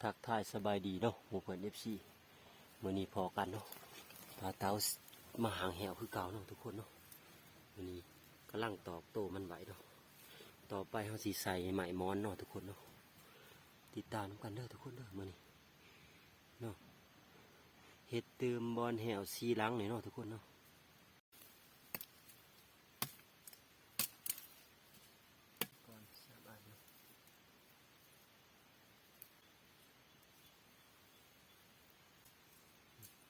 ທັກທາຍສະບາຍດີເນາະ ໝູ່ເພື່ອນເອັຟຊີ ມື້ນີ້ພໍ້ກັນເນາະ ພາເຕົາມາຫາງແຫ້ວຄືເກົ່າເນາະທຸກຄົນເນາະ. ມື້ນີ້ກຳລັງຕອກໂຕມັນໄວ້ເນາະ. ຕໍ່ໄປເຮົາຊິໃສ່ໄມ້ໝອນເນາະທຸກຄົນເນາະ. ຕິດຕາມນຳກັນເດີທຸກຄົນເດີ ມື້ນີ້ເນາະ ເຮັດຕື່ມບ່ອນແຫ້ວສີ່ຫຼັງນີ້ເນາະທຸກຄົນເນາະ. ກ່ອນສາມອັນເນາະ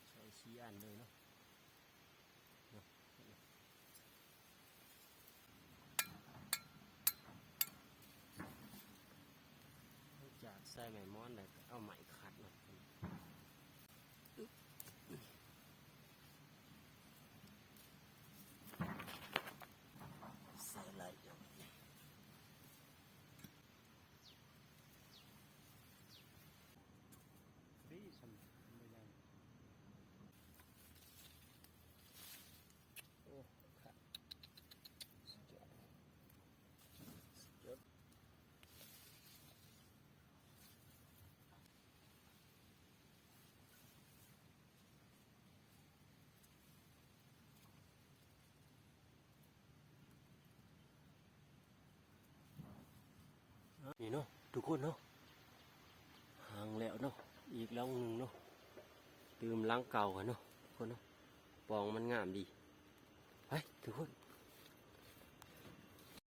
ໃສ່ສີ່ອັນເລີຍເນາະ ເນາະ ຫຼັງຈາກໃສ່ໄມ້ໝອນແລ້ວກໍເອົາໄມ້ຂັດເນາະ. ໃສ່ຫຼາຍຢ່າງ ຟຣີຊຳບໍ່ຍັງ ໂອ້ ຄັກ ສຸດຍອດ ສຸດຍອດ. ນີ້ເນາະທຸກຄົນເນາະ ຫາງແລ້ວເນາະ ອີກຫຼັງໜຶ່ງເນາະ ຕື່ມຫຼັງເກົ່າຫັ້ນເນາະທຸກຄົນເນາະ. ປ່ອງມັນງາມດີ ໄປທຸກຄົນ